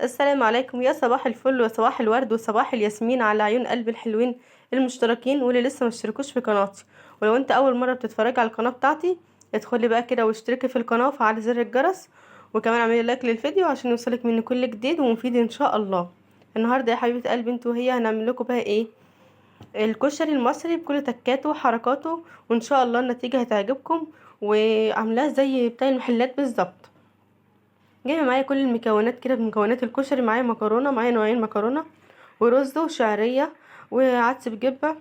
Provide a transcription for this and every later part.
السلام عليكم، يا صباح الفل وصباح الورد وصباح الياسمين على عيون قلب الحلوين المشتركين واللي لسه ما اشتركوش في قناتي. ولو انت اول مرة بتتفرجي على القناة بتاعتي ادخلي بقى كده واشتركي في القناة وفعلي زر الجرس، وكمان اعملي لايك للفيديو عشان يوصلك مني كل جديد ومفيد ان شاء الله. النهارده يا حبيبه قلبي انتوا وهي هنعمل لكم بقى ايه؟ الكشري المصري بكل تكاته وحركاته، وان شاء الله النتيجة هتعجبكم، وعاملاه زي بتاع المحلات بالظبط. جايبه معايا كل المكونات كده، بمكونات الكشري. معايا مكرونه، معايا نوعين مكرونه، ورز وشعريه وعدس بجبه،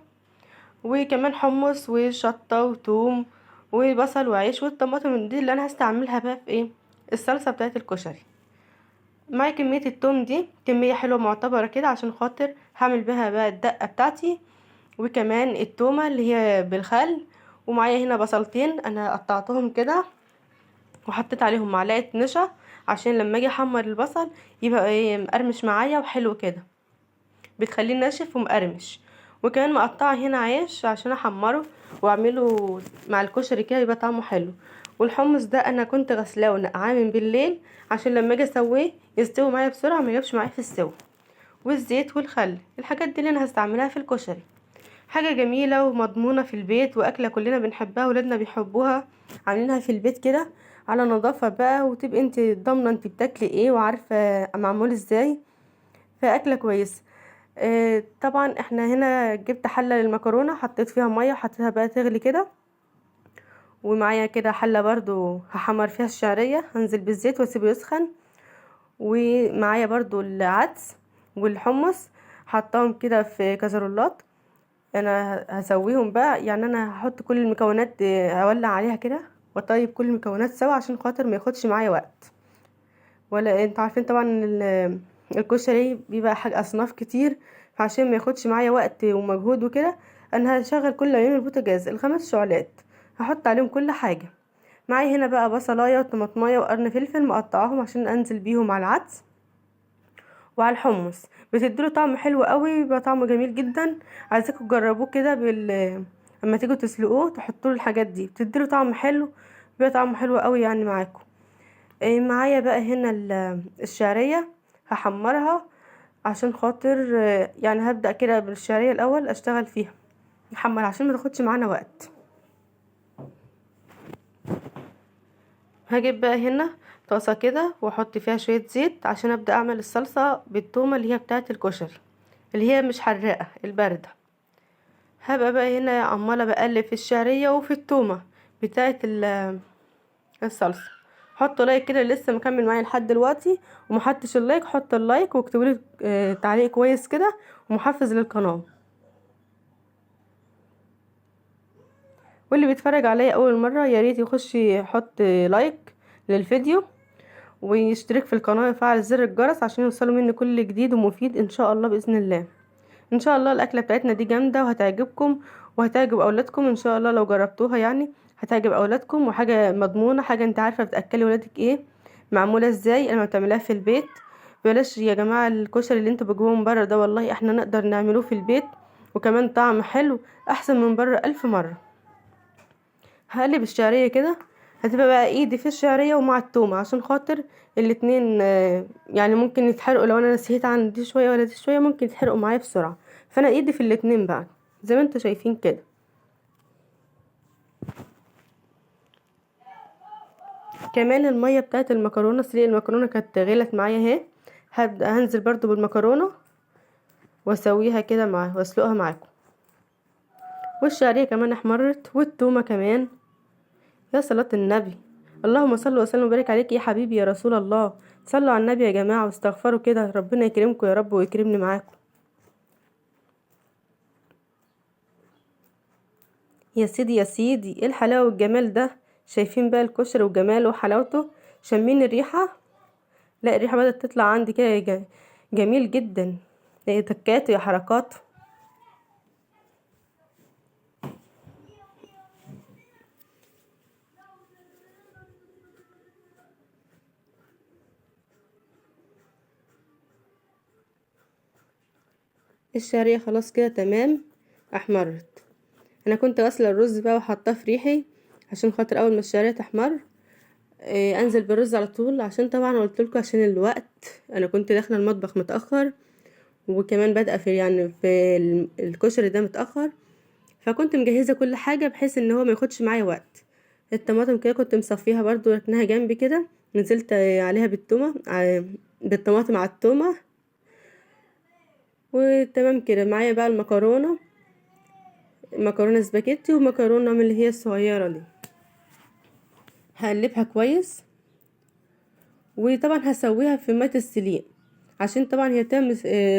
وكمان حمص وشطه وتوم وبصل وعيش والطماطم دي اللي انا هستعملها بقى في ايه؟ الصلصه بتاعه الكشري. معايا كمية التوم دي، كمية حلوة معتبره كده عشان خاطر هعمل بها بقى الدقة بتاعتي، وكمان التومه اللي هي بالخل. ومعايا هنا بصلتين انا قطعتهم كده وحطيت عليهم معلقه نشا عشان لما اجي احمر البصل يبقى ايه؟ مقرمش معايا وحلو كده، بتخليه ناشف ومقرمش. وكمان مقطعه هنا عيش عشان احمره واعمله مع الكشري كده يبقى طعمه حلو. والحمص ده انا كنت غسلاه ونقعاه من بالليل عشان لما اجي اسويه يستوي معايا بسرعة، ما يجيبش معايا في السوا. والزيت والخل، الحاجات دي اللي انا هستعملها في الكشري. حاجة جميلة ومضمونه في البيت، واكله كلنا بنحبها ولادنا بيحبوها، عاملينها في البيت كده على نظافة بقى، وتبقي انت ضامنه انت بتاكلي ايه وعارفه معمول ازاي، فاكله كويسة. طبعا احنا هنا جبت حله للمكرونه، حطيت فيها مية وحطيتها بقى تغلي كده. ومعايا كده حله برضو هحمر فيها الشعرية، هنزل بالزيت واسيبه يسخن. ومعايا برضو العدس والحمص حطاهم كده في كازرولات، انا هسويهم بقى. انا هحط كل المكونات، هولع عليها كده واطيب كل المكونات سوا عشان خاطر ما ياخدش معايا وقت. ولا انتوا عارفين طبعا الكشري بيبقى حاجة اصناف كتير، فعشان ما ياخدش معايا وقت ومجهود وكده انا هشغل كل عيون البوتاجاز الخمس شعلات، هحط عليهم كل حاجة. معايا هنا بقى بصلايه وطماطمايه وقرن فلفل مقطعاهم عشان انزل بيهم على العدس وعلى الحمص، بتديله طعم حلو قوي، بيبقى طعمه جميل جدا. عايزاكم تجربوه كده اما تيجوا تسلقوه تحطوا له الحاجات دي، بتديله طعم حلو، بيبقى طعمه حلو قوي معاكم. معايا بقى هنا الشعرية هحمرها عشان خاطر، هبدأ كده بالشعريه الاول اشتغل فيها نحمرها عشان ما تاخدش معانا وقت. هجيب بقى هنا طاسه كده واحط فيها شوية زيت عشان ابدا اعمل الصلصه بالتومه اللي هي بتاعه الكشري، اللي هي مش حراقه البارده. هبقى بقى هنا عماله بقلب في الشعرية وفي التومه بتاعه الصلصه. حطوا لايك كده اللي لسه مكمل معايا لحد دلوقتي وما حطش اللايك، حط اللايك واكتبوا لي، تعليق كويس كده ومحفز للقناة. واللي بيتفرج عليا اول مرة يا ريت يخش يحط لايك للفيديو ويشترك في القناة ويفعل زر الجرس عشان يوصلوا مني كل جديد ومفيد ان شاء الله باذن الله. ان شاء الله الاكلة بتاعتنا دي جامدة وهتعجبكم وهتعجب اولادكم ان شاء الله، لو جربتوها هتعجب اولادكم، وحاجه مضمونه، حاجة انت عارفه بتاكلي ولادك ايه، معمولة ازاي لما بتعمليها في البيت. بلاش يا جماعة الكشري اللي انتوا بتجيبوه من بره ده، والله احنا نقدر نعملوه في البيت، وكمان طعم حلو احسن من بره 1000 مرة. هقلب الشعرية كده، هتبقى بقى ايدي في الشعرية ومع التومه عشان خاطر الاتنين، ممكن يتحرقوا لو انا نسيت عن دي شوية ولا دي شوية، ممكن يتحرقوا معايا بسرعة، فانا ايدي في الاتنين بقى زي ما انتوا شايفين كده. كمان المية بتاعت المكرونه، سليق المكرونه كانت غلت معايا اهي، هنزل برضو بالمكرونه واسويها كده واسلقها معاكم. والشعريه كمان احمرت والتومه كمان. يا صلاة النبي، اللهم صل وسلم وبارك عليك يا حبيبي يا رسول الله. صلوا على النبي يا جماعة واستغفروا كده، ربنا يكرمكم يا رب ويكرمني معاكم. يا سيدي يا سيدي، ايه الحلاوة والجمال ده؟ شايفين بقى الكشري وجماله وحلاوته؟ شامين الريحة؟ لا الريحة بدات تطلع عندي كده، جميل جدا. يا تكاته يا حركاته. الشعرية خلاص كده تمام احمرت. انا كنت غاسله الرز بقى وحطاه في ريحي عشان خاطر اول ما الشعرية تحمر انزل بالرز على طول، عشان طبعا قلت لكم عشان الوقت، انا كنت داخله المطبخ متاخر، وكمان بادئه في يعني في الكشري ده متاخر، فكنت مجهزة كل حاجة بحيث ان هو ما ياخدش معايا وقت. الطماطم كده كنت مصفيها برضو ركناها جنبي كده، نزلت عليها بالتومه، بالطماطم على التومه، وتمام كده. معايا بقى المكرونه، مكرونه سباجيتي ومكرونه من اللي هي الصغيرة دي، هقلبها كويس. وطبعا هسويها في مية السليق، عشان طبعا هي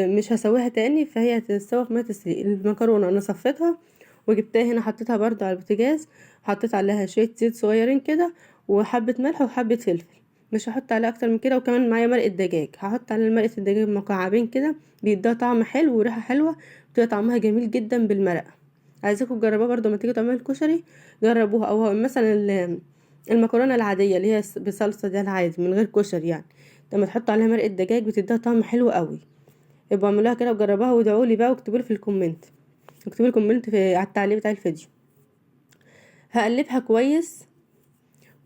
مش هسويها تاني، فهي هتتسوى في مية السليق. المكرونه انا صفيتها وجبتها هنا، حطيتها برضو على البوتاجاز، حطيت عليها شوية زيت صغيرين كده وحبه ملح وحبه فلفل، مش هحط عليها اكتر من كده. وكمان معايا مرقه دجاج، هحط على مرقه الدجاج مكعبين كده، بيديها طعم حلو وريحه حلوة، بتبقى طعمها جميل جدا بالمرقه. عايزاكم تجربوها برضو لما تيجوا تعملوا الكشري، جربوها. او مثلا المكرونه العادية اللي هي بصلصه ده العادي من غير كشري يعني، لما تحطوا عليها مرقه دجاج بتديها طعم حلو قوي. ابقوا اعملوها كده وجربوها وادعوا لي بقى، واكتبوا لي في ال comment، اكتبوا لي comment على التعليق بتاع الفيديو. هقلبها كويس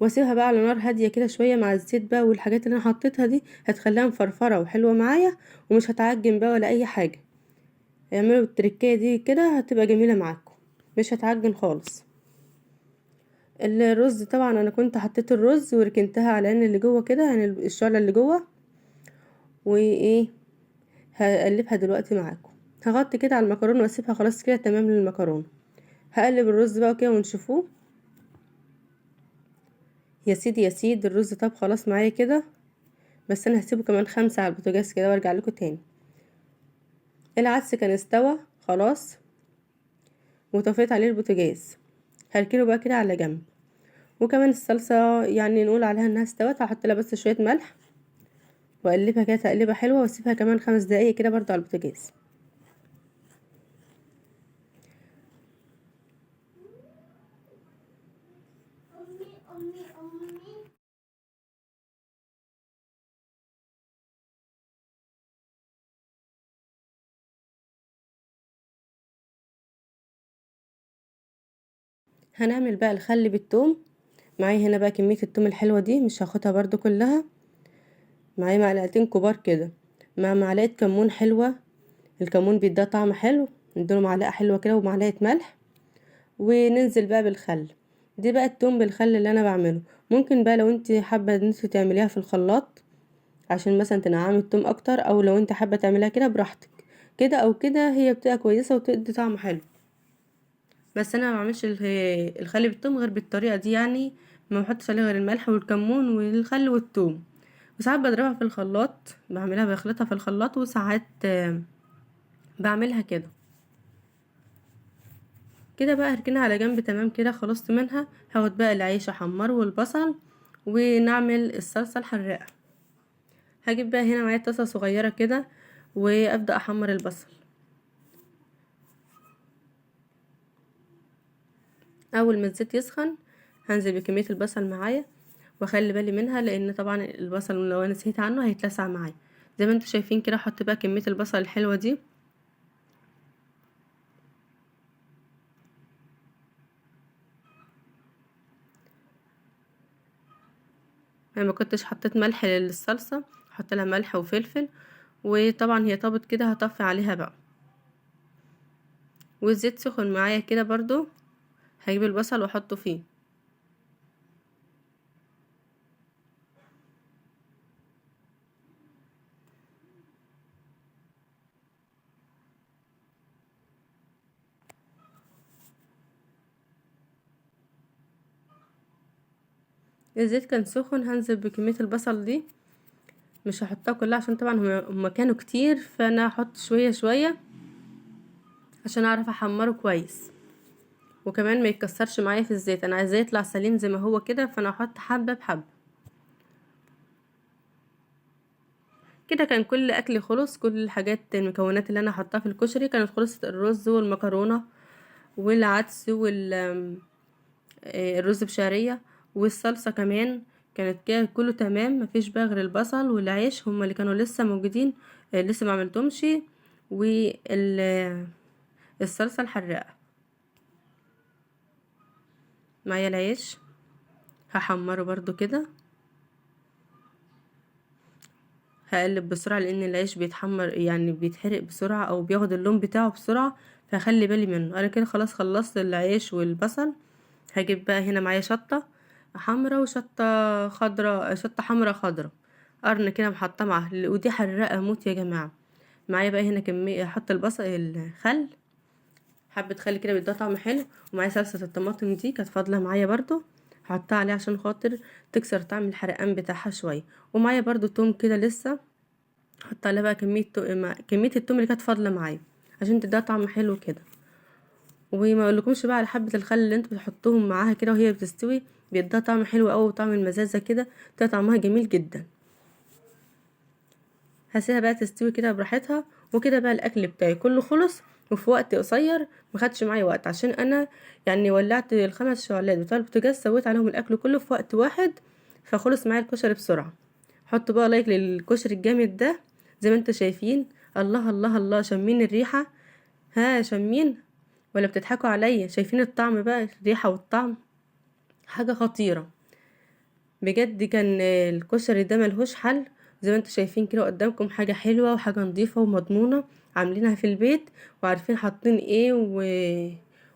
واسيبها بقى على نار هادية كده شوية مع الزيت بقى والحاجات اللي انا حطيتها دي، هتخليها مفرفره وحلوه معايا ومش هتعجن بقى ولا اي حاجة. اعملوا التركية دي كده هتبقى جميلة معاكم، مش هتعجن خالص. الرز طبعا انا كنت حطيت الرز وركنتها على العين اللي جوه كده، يعني الشعلة اللي جوه، وايه هقلبها دلوقتي معاكم. هغطي كده على المكرونه واسيبها خلاص كده تمام للمكرونه. هقلب الرز بقى كده ونشوفوه. يا سيدي يا سيدي الرز طب خلاص معايا كده، بس انا هسيبه كمان 5 على البوتاجاز كده وارجع لكم تاني. العدس كان استوى خلاص وطفيت عليه البوتاجاز، هركنه بقى كده على جنب. وكمان الصلصه يعني نقول عليها انها استوت، هحط لها بس شوية ملح واقلبها كده تقليبه حلوة، واسيبها كمان 5 دقايق كده برضو على البوتاجاز. هنعمل بقى الخل بالثوم. معايا هنا بقى كمية الثوم الحلوة دي، مش هاخدها برضو كلها، معايا معلقتين كبار كده مع معلقة كمون حلوة، الكمون بيديها طعم حلو، نديله معلقة حلوة كده ومعلقة ملح، وننزل بقى بالخل. دي بقى الثوم بالخل اللي انا بعمله. ممكن بقى لو انت حابة ان انت تعمليها في الخلاط عشان مثلا تنعمي الثوم اكتر، او لو انت حابة تعمليها كده براحتك، كده او كده هي بتبقى كويسة وبتدي طعم حلو. بس انا ما بعملش الخل بالثوم غير بالطريقة دي، يعني ما بحطش عليه غير الملح والكمون والخل والثوم. وساعات بضربها في الخلاط، بعملها بخلطها في الخلاط، وساعات بعملها كده كده بقى. هركنها على جنب تمام كده، خلصت منها. هاخد بقى العيش احمره والبصل ونعمل الصلصه الحراقه. هجيب بقى هنا معايا طاسه صغيرة كده وابدا احمر البصل. اول ما الزيت يسخن هنزل بكمية البصل معايا، واخلي بالي منها لان طبعا البصل لو انا نسيت عنه هيتلسع معايا. زي ما انتم شايفين كده احط بقى كمية البصل الحلوة دي. انا ما كنتش حطيت ملح للصلصه، احط لها ملح وفلفل، وطبعا هي طابت كده هطفي عليها بقى. والزيت سخن معايا كده برضو، هجيب البصل واحطه فيه. الزيت كان سخن، هنزل بكمية البصل دي، مش هحطها كلها عشان طبعا هما كانوا كتير، فانا هحط شوية شوية عشان اعرف احمره كويس، وكمان ما يتكسرش معايا في الزيت. انا عايزاه يطلع سليم زي ما هو كده، فانا هحط حبة بحبة كده. كان كل اكلي خلص، كل الحاجات المكونات اللي انا حطاها في الكشري كانت خلصت، الرز والمكرونة والعدس الرز بشعرية والصلصة كمان كانت كده كله تمام، مفيش بقى غير البصل والعيش هما اللي كانوا لسه موجودين، لسه ما عملتهمش، والصلصة الحراقة. معايا العيش هحمره برضو كده. هقلب بسرعة لان العيش بيتحمر، يعني بيتحرق بسرعة او بياخد اللون بتاعه بسرعة، فخلي بالي منه. انا كده خلاص خلصت العيش والبصل. هجيب بقى هنا معايا شطه حمراء وشطه خضراء، شطه حمراء خضراء، قرن كده محطة معاه، ودي حراقه موت يا جماعة. معايا بقى هنا كمية، احط البصل، الخل، حبه خل كده بيديها طعم حلو. ومعايا صلصه الطماطم دي كانت فاضلة معايا برضو، هحطها عليها عشان خاطر تكسر طعم الحرقان بتاعها شوية. ومعايا برضو توم كده لسه، هحط عليها بقى كمية التوم اللي كانت فاضلة معايا عشان تديها طعم حلو كده. وما اقولكمش بقى على حبه الخل اللي انتوا بتحطوهم معاها كده وهي بتستوي، بيديها طعم حلو قوي، وطعم المزازه كده بتبقى طعمها جميل جدا. هسيبها بقى تستوي كده براحتها. وكده بقى الاكل بتاعي كله خلص، وفي وقت قصير، ما خدش معايا وقت عشان انا يعني ولعت ال5 شعلات بتوع البوتاجاز، سويت عليهم الاكل كله في وقت واحد، فخلص معايا الكشري بسرعة. حطوا بقى like للكشري الجامد ده زي ما انتوا شايفين. الله الله الله، شمين الريحة؟ ها شمين ولا بتضحكوا عليا؟ شايفين الطعم بقى، الريحة والطعم حاجة خطيرة بجد. كان الكشري ده ملهوش حل زي ما انتوا شايفين كده قدامكم، حاجة حلوة وحاجه نظيفة ومضمونه، عاملينها في البيت وعارفين حاطين ايه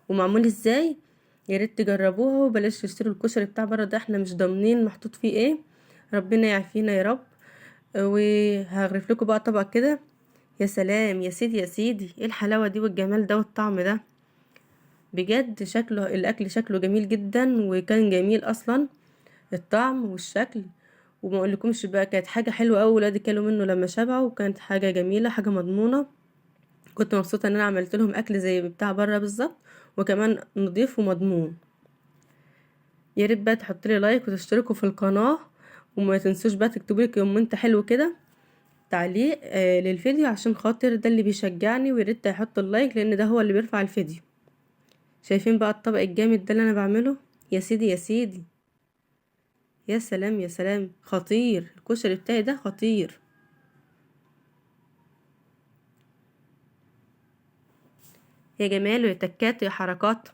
ومعمول ازاي. يا ريت تجربوها وبلاش تشتروا الكشري بتاع بره ده، احنا مش ضامنين محطوط فيه ايه. ربنا يعافينا يا رب. وهغرف لكم بقى طبق كده. يا سلام يا سيدي يا سيدي، ايه الحلاوة دي والجمال ده والطعم ده بجد. شكله الاكل شكله جميل جدا، وكان جميل اصلا الطعم والشكل. وما اقولكمش بقى كانت حاجة حلوة قوي، ولادي كلوا منه لما شبعوا، وكانت حاجة جميلة، حاجة مضمونه. كنت مبسوطة ان انا عملت لهم اكل زي بتاع بره بالظبط، وكمان نضيف ومضمون. يا ريت بقى تحطوا لي like وتشتركوا في القناة، وما تنسوش بقى تكتبوا لي comment حلو كده، تعليق للفيديو عشان خاطر ده اللي بيشجعني، ويا ريت تحطوا ال like لان ده هو اللي بيرفع الفيديو. شايفين بقى الطبق الجامد ده اللي انا بعمله؟ يا سيدي يا سيدي، يا سلام يا سلام، خطير الكشري بتاعي ده، خطير. يا جماله يا تكاته يا حركاته.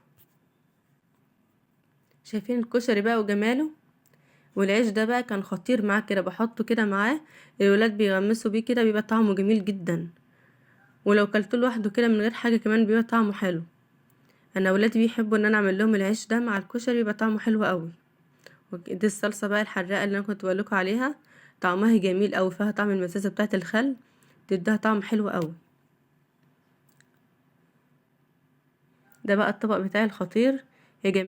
شايفين الكشري بقى وجماله، والعيش ده بقى كان خطير معاه كده، بحطه كده معاه، الولاد بيغمسوا بيه كده، بيبقى طعمه جميل جدا. ولو كلته لوحده كده من غير حاجة كمان بيبقى طعمه حلو. انا ولادي بيحبوا ان انا اعمل لهم العيش ده مع الكشري، بيبقى طعمه حلو قوي. دي الصلصه بقى الحراقه اللي انا كنت بقولكوا عليها، طعمها جميل قوي، فيها طعم المزازه بتاعه الخل، تديها طعم حلو قوي. ده بقى الطبق بتاعي الخطير يا جماعة.